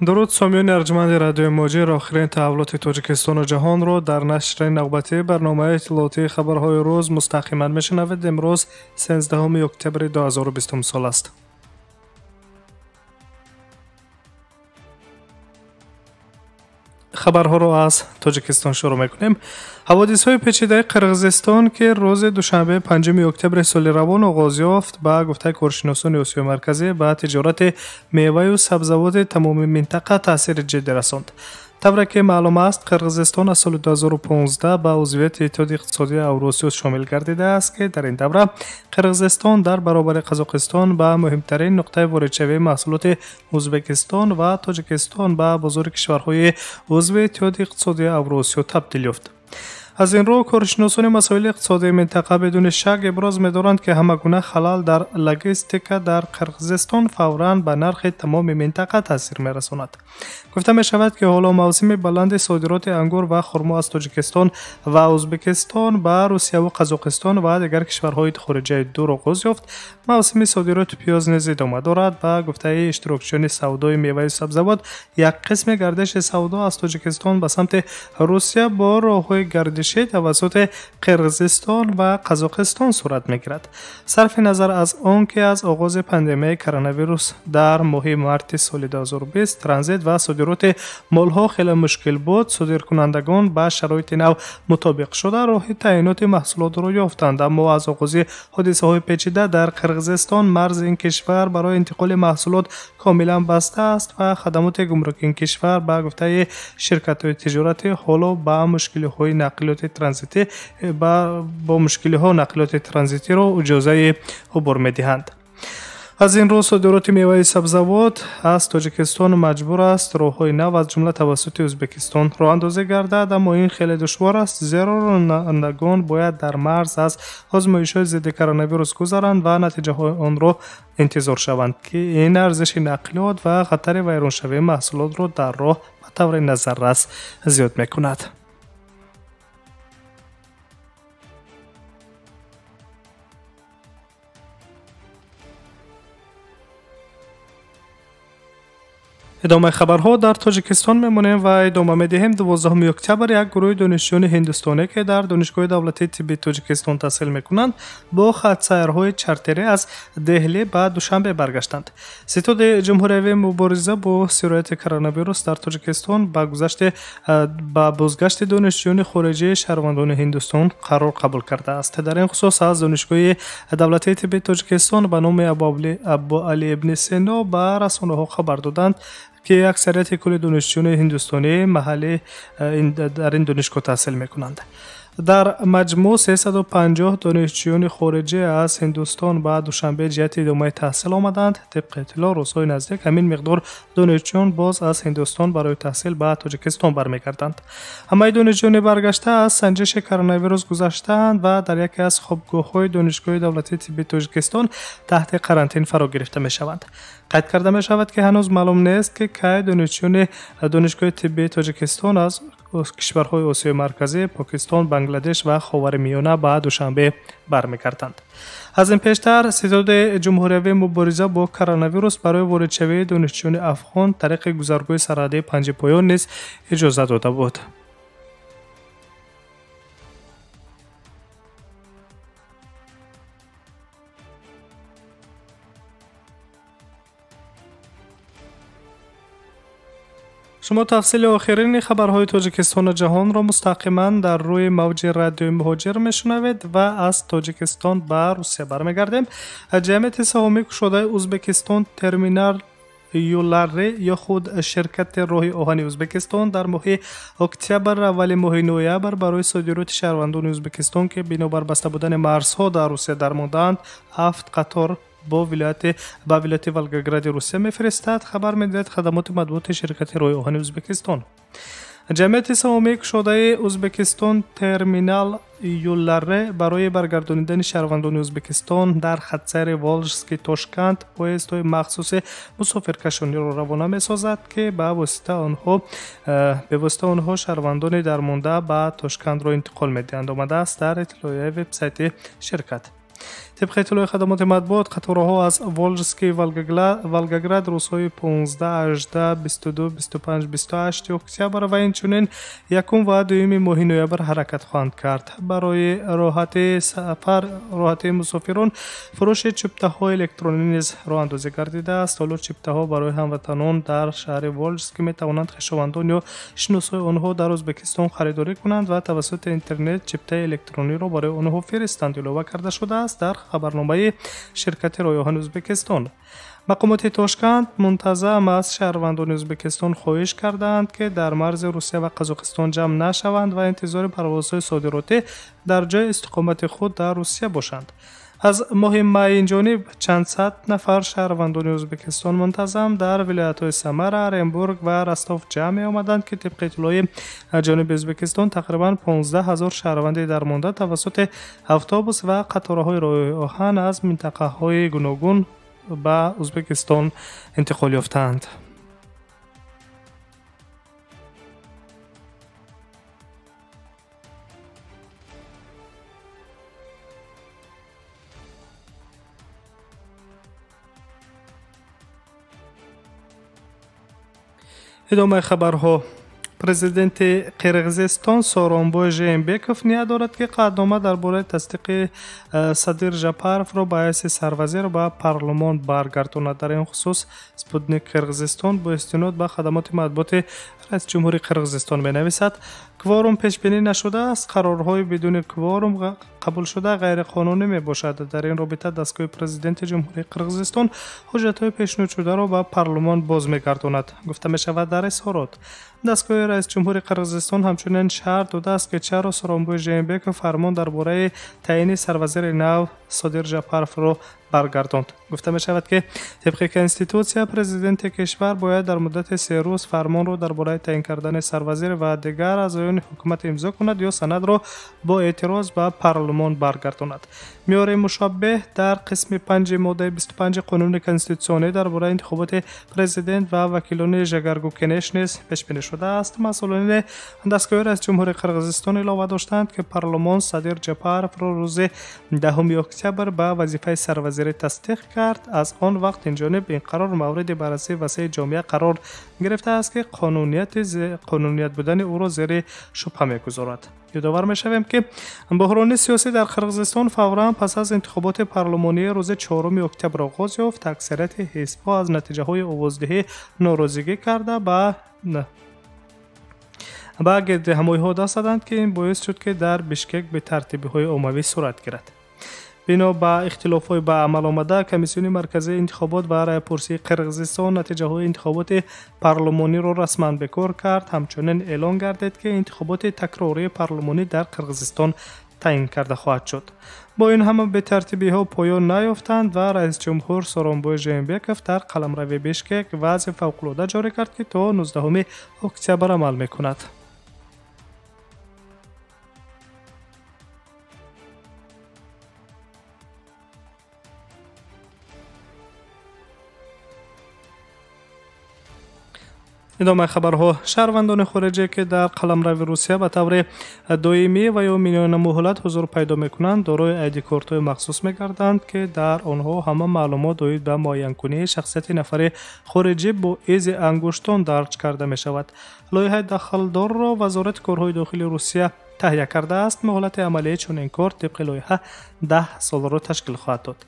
Дуруд сомиёни арҷманди радиои Муҳоҷир, охирин таҳаввулоти Тоҷикистону ҷаҳонро дар нашри навбатии барномаи иттилоотии хабарҳои рӯз мустақиман мешунавед. Имрӯз 13 октябри 2020 сол аст. Хабарҳоро аз Тоҷикистон шурӯъ мекунем. Ҳаводисҳои печидаи Қирғизистон, ки рӯзи душанбе 5 октябри соли равон оғоз ёфт, ба гуфтаи коршиносони Осиёи Марказӣ ба тиҷорати меваю сабзавоти тамоми минтақа таъсири ҷиддӣ расонд. Тавре ки маълум аст, Қирғизистон аз соли 2015 ба узвияти Иттиҳоди иқтисодии Авросиё шомил гардидааст, ки дар ин давра Қирғизистон дар баробари Қазоқистон ба муҳимтарин нуқтаи воридшавии маҳсулоти Ӯзбекистон ва Тоҷикистон ба бозори кишварҳои узви Иттиҳоди иқтисодии Авросиё табдил ёфт. Аз ин рӯ коршиносони масоили иқтисодии минтақа бидуни шак иброз медоранд, ки ҳама гуна халал дар логистика дар Қирғизистон фавран ба нархи тамоми минтақа таъсир мерасонад. Гуфта мешавад, ки ҳоло мавсими баланди содироти ангур ва хурмо аз Тоҷикистон ва Ӯзбекистон ба Русияву Қазоқистон ва дигар кишварҳои хориҷаи дур оғоз ёфт. Мавсими содироти пиёз низ идома дорад. Ба гуфтаи иштирокчиёни савдои меваи сабзавот, як қисми гардиши савдо аз Тоҷикистон ба самти Русия бо роҳҳои гардишӣ тавассути Қирғизистон ва Қазоқистон сурат мегирад. Сарфи назар аз он ки аз оғози пандемияи коронавирус дар моҳи марти соли 2020 транзит ва содироти молҳо хеле мушкил буд, содиркунандагон ба шароити нав мутобиқ шуда роҳи таъиноти маҳсулотро ёфтанд. Аммо аз оғози ҳодисаҳои печида дар Қирғизистон марзи ин кишвар барои интиқоли маҳсулот комилан баста аст ва хадамоти гумруки ин кишвар ба гуфтаи ширкатҳои тиҷоратӣ ҳоло ба мушкилиҳои нақлиёти транзитӣ бо мушкилиҳо нақлиёти транзитиро иҷозаи убур медиҳанд. Аз ин рӯ содироти меваи сабзавот аз Тоҷикистон маҷбур аст роҳҳои нав аз ҷумла тавассути Ӯзбекистон роҳандозӣ гардад, аммо ин хеле душвор аст, зеро ронандагон бояд дар марз аз озмоишҳои зидди коронавирус гузаранд ва натиҷаҳои онро интизор шаванд, ки ин арзиши нақлиёт ва хатари вайроншавии маҳсулотро дар роҳ ба таври назаррас зиёд мекунад. Идомаи хабарҳо дар Тоҷикистон мемонем ва идома медиҳем. 12 октябр як гурӯҳи донишҷӯёни ҳиндустонӣ, ки дар Донишгоҳи давлатии тиббии Тоҷикистон таҳсил мекунанд, бо хатсайрҳои чартерӣ аз Деҳлӣ ба Душанбе баргаштанд. Ситоди ҷумҳуриявии мубориза бо сирояти коронавирус дар Тоҷикистон ба бозгашти донишҷӯёни хориҷии шаҳрвандони Ҳиндустон қарор қабул кардааст. Дар ин хусус аз Донишгоҳи давлатии тиббии Тоҷикистон ба номи Абуалӣ ибни Сино ба расонаҳо хабар доданд, ки аксарияти кулли донишҷӯёни ҳиндустонӣ маҳаллӣ дар ин донишгоҳ таҳсил мекунанд. Дар маҷмӯъ 350 донишҷӯёни хориҷӣ аз Ҳиндустон ба Душанбе ҷиҳати идомаи таҳсил омаданд. Тибқи иттилоъ, рӯзҳои наздик ҳамин миқдор донишҷӯён боз аз Ҳиндустон барои таҳсил ба Тоҷикистон бармегарданд. Ҳамаи донишҷӯёни баргашта аз санҷиши коронавирус гузаштаанд ва дар яке аз хобгоҳҳои Донишгоҳи давлатии тиббии Тоҷикистон таҳти карантин фаро гирифта мешаванд. Қайд карда мешавад, ки ҳанӯз маълум нест, ки кай донишҷӯёни Донишгоҳи тиббии Тоҷикистон аз кишварҳои Осиёи Марказӣ, Покистон, Бангладеш ва Ховари Миёна ба Душанбе бармегарданд. Аз ин пештар ситоди ҷумҳуриявии мубориза бо коронавирус барои воридшавии донишҷӯёни афғон тариқи гузаргоҳи сарҳадии Панҷипоён низ иҷоза дода буд. Шумо тафсили охирини хабарҳои Тоҷикистону ҷаҳонро мустақиман дар рӯи мавҷи радиои Муҳоҷир мешунавед ва аз Тоҷикистон ба Русия бармегардем. Ҷамъияти саҳомии кушодаи Ӯзбекистон терминал Юларе ё худ ширкати роҳи оҳани Ӯзбекистон дар моҳи октябр аввали моҳи ноябр барои содироти шаҳрвандони Ӯзбекистон, ки бинобар баста будани марзҳо дар Русия дармондаанд, 7 қатор ба вилояти Волгогради Русия мефиристад, хабар медиҳад хадамоти матбуоти ширкати роҳи оҳани Ӯзбекистон. Ҷамъияти саҳомии кушодаи Ӯзбекистон терминал Юларе барои баргардонидани шаҳрвандони Ӯзбекистон дар хатсайри Волжский Тошканд поездҳои махсуси мусофиркашониро равона месозад, ки бевосита онҳо шаҳрвандони дармонда ба Тошкандро интиқол медиҳанд, омадааст дар иттилоияи вебсайти ширкат. Тибқи иттилои хадамоти матбуот, қатораҳо аз Волжский Волгоград рӯзҳои 15, 18, 22, 25, 28 октябр ва инчунин 1 ва 2 моҳи ноябр ҳаракат хоҳанд кард. Барои роҳати сафар, роҳати мусофирон фурӯши чиптаҳои электронӣ низ роҳандозӣ гардидааст. Ҳоло чиптаҳо барои ҳамватанон дар шаҳри Волжский метавонанд хешовандон ё шиносҳои онҳо дар Ӯзбекистон харидорӣ кунанд ва тавассути интернет чиптаи электрониро барои онҳо фиристанд, илова карда шудааст дар хабарномаи ширкати роҳи Ӯзбекистон. Мақомоти Тошканд мунтазам аз шаҳрвандони Ӯзбекистон хоҳиш кардаанд, ки дар марзи Русия ва Қазоқистон ҷамъ нашаванд ва интизори парвозҳои содиротӣ дар ҷои истиқомати худ дар Русия бошанд. Аз моҳи май инҷониб чанд сад нафар шаҳрвандони Ӯзбекистон мунтазам дар вилоятҳои Самара, Оренбург ва Ростов ҷамъ меомаданд, ки тибқи иттилои ҷониби Ӯзбекистон тақрибан 15 ҳазор шаҳрванди дармонда тавассути автобус ва қатораҳои роҳи оҳан аз минтақаҳои гуногун ба Ӯзбекистон интиқол ёфтаанд. Идомаи хабарҳо. Президенти Қирғизистон Сооронбой Жээнбеков ният дорад, ки қатънома дар бораи тасдиқи Садир Жапаровро ба ҳайси сарвазир ба парлумон баргардонад. Дар ин хусус Спутник Қирғизистон бо истинод ба хадамоти матбуоти раиси ҷумҳури Қирғизистон менависад: кворум пешбинӣ нашудааст, қарорҳои бидуни кворум қабулшуда ғайриқонунӣ мебошад. Дар ин робита дастгоҳи президенти ҷумҳурии Қирғизистон ҳуҷҷатҳои пешниҳодшударо ба парлумон боз мегардонад, гуфта мешавад дар изҳорот. Дастгоҳи раиси ҷумҳури Қирғизистон ҳамчунин шарҳ додааст, ки чаро Сооронбой Жээнбеков фармон дар бораи таъйини сарвазири нав Содир Жапаровро баргардонд. Гуфта мешавад, ки тибқи конститутсия президенти кишвар бояд дар муддати 3 рӯз фармонро дар бораи таъин кардани сарвазир ва дигар аъзоёни ҳукумат имзо кунад ё санадро бо эътироз ба парлумон баргардонад. Меъёри мушаббеҳ дар қисми 5 моддаи 25 қонуни конститутсионӣ дар бораи интихоботи президент ва вакилони Жогорку Кенеш низ пешбинӣ шудааст. Масъулони дастгоҳи раиси ҷумҳури Қирғизистон илова доштанд, ки парлумон Садир Жапаровро рӯзи 10 октябр ба вазифаи сарвазирӣ тасдиқ кард. Аз он вақт инҷониб ин қарор мавриди баррасии васеи ҷомеа қарор гирифтааст, ки қонуният будани ӯро зери шубҳа мегузорад. Ёдовар мешавем, ки буҳрони сиёсӣ дар Қирғизистон фавран пас аз интихоботи парлумонии рӯзи 4 октябр оғоз ёфт. Аксарияти ҳизбҳо аз натиҷаҳои овоздиҳӣ норозигӣ карда ба гирдиҳамоиҳо даст заданд, ки ин боис шуд, ки дар Бишкек бетартибиҳои оммавӣ сурат гирад. Бино ба ихтилофҳои ба амал омада, Комиссиони марказии интихобот ва раъйпурсии Қирғизистон натиҷаҳои интихоботи парлумониро расман бекор кард. Ҳамчунин эълон гардид, ки интихоботи такрории парлумонӣ дар Қирғизистон таъин карда хоҳад шуд. Бо ин ҳама бетартибиҳо поён наёфтанд ва раисҷумҳур Сооронбой Жээнбеков дар қаламрави Бишкек вазъи фавқулода ҷорӣ кард, ки то 19 октябр амал мекунад. Идомаи хабарҳо. Шаҳрвандони хориҷие, ки дар қаламрави Русия ба таври доимӣ ва ё миёнамуҳлат ҳузур пайдо мекунанд, дорои айдикортҳои махсус мегарданд, ки дар онҳо ҳама маълумот оид ба муайянкунии шахсияти нафари хориҷӣ бо изи ангуштон дарҷ карда мешавад. Лоиҳаи дахлдорро Вазорати корҳои дохилии Русия таҳия кардааст. Муҳлати амалии чунин кор тибқи лоиҳа 10 солро ташкил хоҳад дод.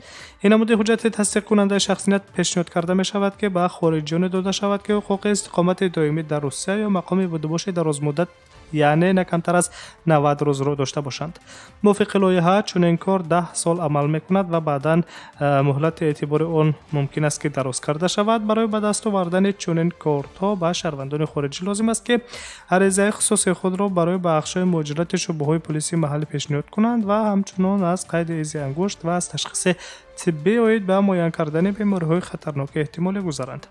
Ин намуди ҳуҷҷати тасдиқкунандаи шахсият пешниҳод карда мешавад, ки ба хориҷиёне дода шавад, ки ҳуқуқи истиқомати доимӣ дар Русия ё мақоми будубоши дарозмуддат, яъне на камтар аз 90 рӯзро дошта бошанд. Мувофиқи лоиҳа чунин кор 10 сол амал мекунад ва баъдан муҳлати эътибори он мумкин аст, ки дароз карда шавад. Барои ба даст овардани чунин кортҳо ба шаҳрвандони хориҷӣ лозим аст, ки аризаи хусусии худро барои бахшҳои муҳоҷирати шӯъбаҳои полисии маҳаллӣ пешниҳод кунанд ва ҳамчунон аз қайди изи ангушт ва аз ташхиси тиббӣ оид ба муайян кардани бемориҳои хатарноки эҳтимолӣ гузаранд.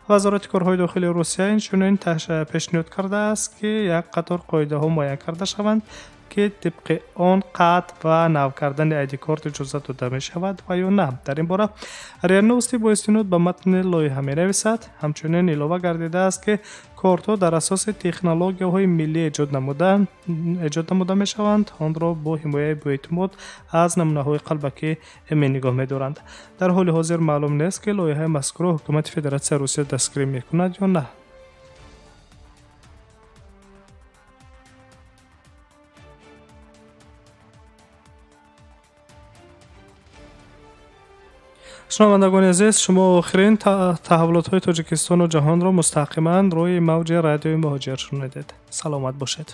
Вазорати корҳои дохилии Русия инчунин пешниҳод кардааст, ки як қатор қоидаҳо муайян карда шаванд, ки тибқи он қатъ ва нав кардани айди-корт иҷозат дода мешавад ва ё на. Дар ин бора РИА Новости бо истинод ба матни лоиҳа менависад. Ҳамчунин илова гардидааст, ки кортҳо дар асоси технологияҳои миллӣ эҷод намуда мешаванд, онро бо ҳимояи боэътимод аз намунаҳои қалбакӣ эмин нигоҳ медоранд. Дар ҳоли ҳозир маълум нест, ки лоиҳаи мазкурро ҳукумати Федератсияи Русия дастгирӣ мекунад ё на. Шунавандагони азиз, шумо охирин таҳаввулотҳои Тоҷикистону ҷаҳонро мустақиман рӯи мавҷи радиои Муҳоҷир шунидед. Саломат бошед.